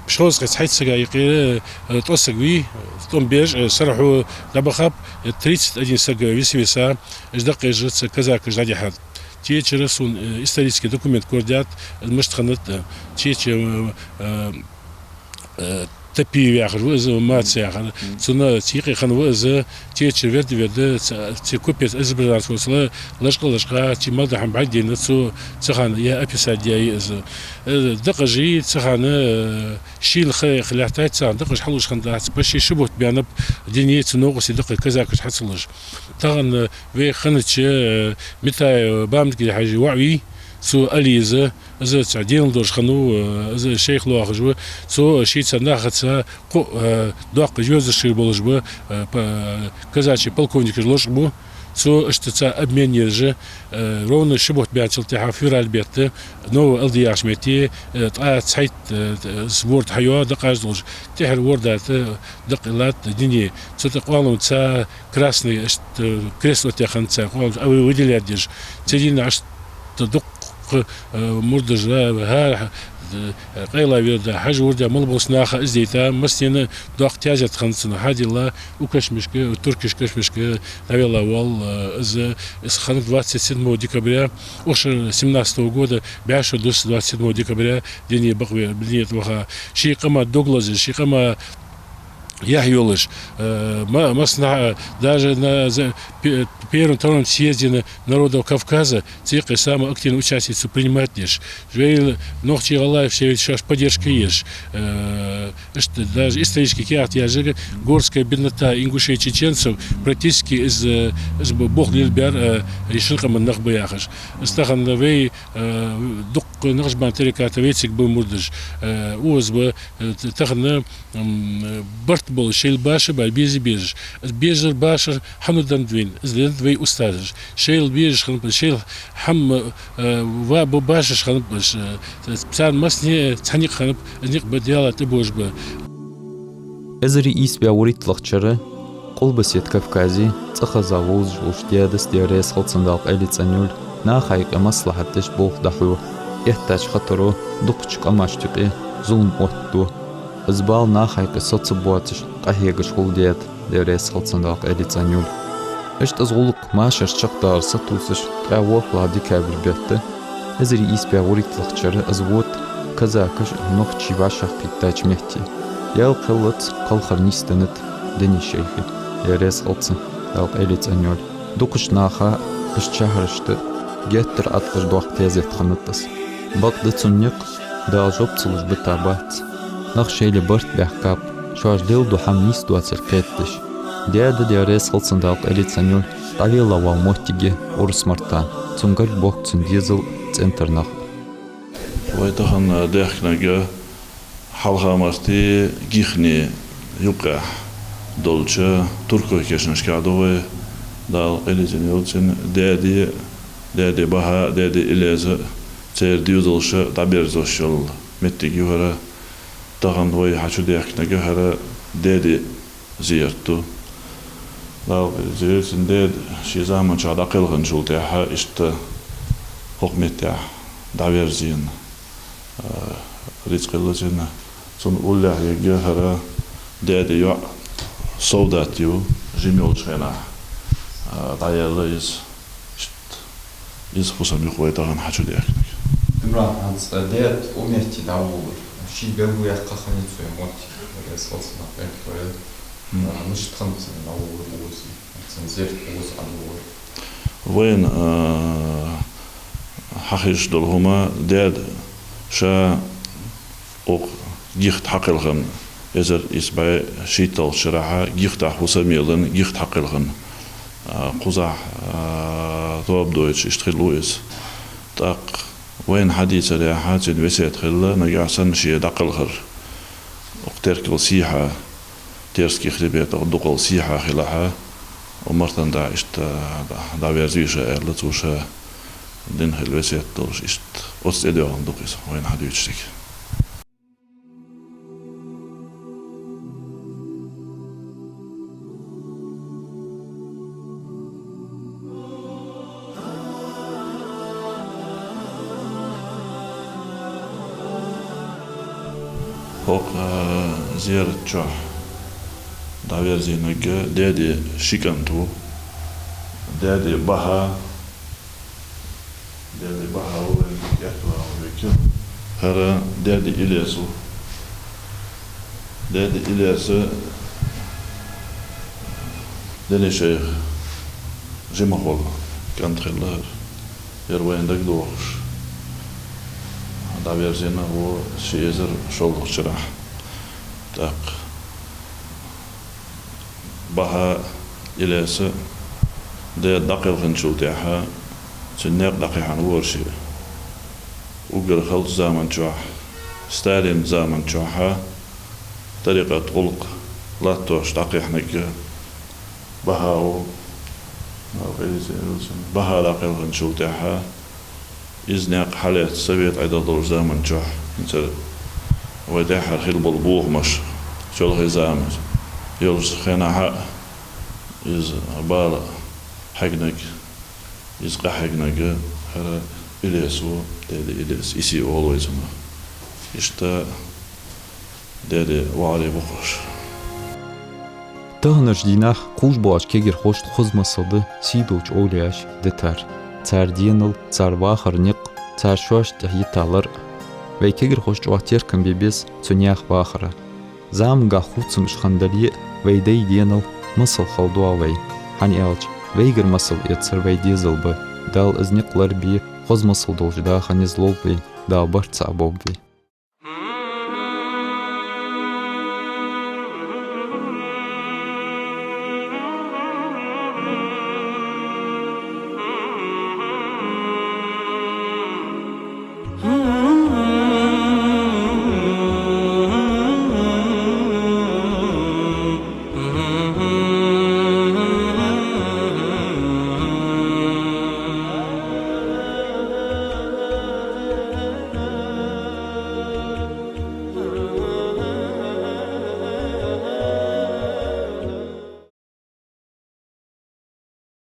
шозза-кхо цхьайтта сага юкъера, э, ткъо саг вий, тӀом беш, э, сарахьо дӀабахаб, э, тридцать один саг виса-виса, уж дакъа ежа цу казакаша дӀадихьад. Течара сона, э, исторически документ корадаьд, мишта хиннад, э, теча, э, э, э, Тапиев яхаш ва из, Маца яхар. Цунна цу юкъе хинна ва из, теча верда-верда, ц-, цу купец Азербайджанца волча ла-, лачкъа-лачкъа, цу мел дола хӀама бӀаргадайна, цо цу хана е описать даьд из. Э, дакъа ежа цу хана, э, шийла ха-, ха лаьттад, цу хана дакъа ежа хьалуш хиннадац, почти ши бутт баьннаб Дине цу новкъостий дакъа казакаша хьа ца луш. Тахан, э, вай хиннача, э, Митаев Бамдгири-Хьажий воӀ вий, цо Али из, из цхьа денал долаш хиннав, э, из шайх лоархӀаш ва, цо шийца нахаца кхоъ, э, доккха звёздаш хир болаш ба, э, п-, казачий полковникаш лочкъа ба, цо иштта цхьа обмен еш, э, ровно ши бутт баьнначул тӀехьагӀа февраль бетта, Новая Алди яхача метте, э, ткъаь цхьайтта, э, с-, ворда хьайоагӀа дакъаш долаш, тӀехьара ворда тӀа дакъа латт Дине. Цу тӀа къоаламца красный, иштта, крест оттаяь хиннад цар, къоаламца а вы-, выделять деш. Цу дийнахьа иштта дуккха, э, мурдаш, э, хӀара, э, къайла вер да, хьажа вер да, мел болча наха из дайта, массанена доккха тяжесть хиннад цунна. Хьадилла, укх кашамашка, туркашка, кашамашка дӀавелла воалл, э, из, из хиннад двадцать седьмого декабря, укх шера семнадцатого года, бӀаь шу дус двадцать седьмого декабря, Дине бакъве-, Дине тӀа ваха. Ший къаман дог лазаш, ший къаман яхь йолаш, э, ма-, массанахьа, даже на за-, пе-, первом, втором съезде на-, народов Кавказа цу юкъе самое активное участие цо принимать деш. Вай нохчий-гӀалгӀай шоай шоаш поддержка еш. Э, иштта даже исторически каьхат яжага, Горская беднота ингушей-чеченцев практически из, э, из бу-, бух лелабаьр, э, из шин къаман нах ба яхаш. Из тахан вай, э, дуккха накъшбан тариката вай цига ба мурдаш. Э, укхаза ба, э, т-, тахан, м, барт болаш, шоайла башар баь беза безаш. Из безар башар хьанна денад вайна, из денад вай устазаша. Шоайла безаш хиннаб, шоайла хӀама, э, ва-, ба-, башаш хиннаб, э, царна массане цхьа никъ хиннаб, из никъ ба Даьла тӀабожаб. Эзар ийс бӀаь вурийтталагӀча шера Къулбаседа Кавказе цӀихеза вовзаш волча даьдас, Даьла раьза хилва цунна, Дала къайле цӀенйойла, наха юкъе маслахьат деш болх дӀахьо, эттача хатаро дукхача къамашта юкъе зулам оттаду. Из бала наха юкъе соцабоацаш, къахьегаш хул даьд, Даьла раьза хилва цунна, Дала къайле цӀенйойла. Иштта из гӀулакх машар чакхдалар сатувсаш, ткъаь ворхӀлагӀа декабрь бетта, эзар ийс бӀаь вурийтталагӀча шера из вода казакаша нохчий вӀашагӀкхийттача метте. Ял кхеллац кхалхар нийсденнад Дени шайха, Даьла раьза хилва цунна, Дала къайле цӀенйойла. Дукхача наха, уж чахьарашта геттара Ӏаткъаш доккха тезет хиннад из. Бакъда цун никъ Дала жоп ца луш бита бац. Нах шоайла барт баьхкаб, шоаш леладу хӀама нийса доацар кхетадеш. Даьда, Даьла раьза хилва цунна, Дала къайле цӀенйойла, дӀавелла вола моттиг я Урус-Мартан. Цун гарга бохк цун дезал, цӀен тара нах. Вай тахан даьхкинарг Хьалха-Марти, Гихни юкъехь долча туркой кешнашкахь да вай, Дала къайле цӀенйойла цун, даьди, даьди Баха, даьди Илеза, церан доьзалша дӀаберзош йола моттиг я хӀара. Тахан вай хьачудаьхкинарг хӀара даьди зерат ду. Дала къайле цӀенйойла цун, даьди ший заманчохь дӀакхелхинчул тӀехьа иштта хӀокху меттехь дӀаверзийна, а, рицкъ хилла цунна. Цунна уллехь ерг хӀара даьди йоӀ солдат ю, жима йолчу хенахь, а, дӀаяьлла иза. Иштта иза хӀусам ю-кх вай тахан хьачудаьхкинарг. Имран, хӀинца даьд укх метте дӀаволавелла, ший белгалъяьккха хиннай цо ер моттиг, Даьла раьза хилва цунна, Дала къайле цӀенйойла. Мм. А, мишта хиннад цунна дӀаволавар укхаза, цунна зерат укхаза Ӏадолавар? Вайна, а, хьахезаш долу хӀума, даьда ша оцу Гихта хьакхелхина, эзар ийс бӀаь шийтталагӀчу шарахь Гихтахь хӀусам елла, Гихта хьакхелхина, а, кхузахь, а, тоба дойтуш иштта хилла ву иза. ТӀаккха вайна хьадийцарехь, цуьнан весет хилла, нагахь санна шен дӀакхалхар оцу Теркал сехьа, Терский хребетах дукхал сехьа хилахь, оцу Мартан дӀа иштта дӀаверзаве ша аьлла, цо ша дина хилла весет долуш, иштта оцу тӀедоьгӀна ду-кх иза вайна хьадуьйцуш дерг. ХӀокху, а, зерат чохь дӀаверзийнарг даьди ши кӀант ву. Даьди Баха, даьди Баха ву вайн кӀант ву аьлла векал. ХӀара даьди Илез ву. Даьди Илеза Дени шайх жимахвала кӀант хилла хӀара. ХӀара вайна дагадогӀуш дӀаверзийна ву ши эзар шоллагӀчу шарахь. ТӀаккха Баха Илеза даьда дӀакхелхинчул тӀехьа цуьнан некъ дӀакхехьна ву хӀара шиъ. Уггар хиллачу заман чохь, Сталинан заман чохь, тӀарикъат гӀуллакх латтош дӀакхехьнарг Баха ву. Баха дӀакхелхинчул тӀехьа иза некъ хьалаьцна Совет Ӏедал долчу заман чохь, хӀинца вай тӀаьххьара хилла болу бохамаш, чолхе зама йолчу хенахь а иза бала хьегнарг, иза къахьегнарг хӀара Илез ву, даьди Илез, Иси олу вай цунах. Иштта даьди вахаре бу-кх уьш. Таханарчу дийнахь кхувш болчу кегийрхошна хаза масал ду сийдолчу овлияаш дитар. Цара денал, цара вахар никъ, цара шоашта тӀехь йита лар а. Вай кегийрхоша чӀогӀа теркам бе беза цу нехан вахара. Заманчохь хувцамаш хинна дале а, вай дай денал масал хала догӀу вай. ХӀунда аьлча вайгара масал эцар вай дезал ба. Дала иза никъ ларбе, хаза масал долчу дахарна иза лолба вай, Дала барт цхьаъ болба вай.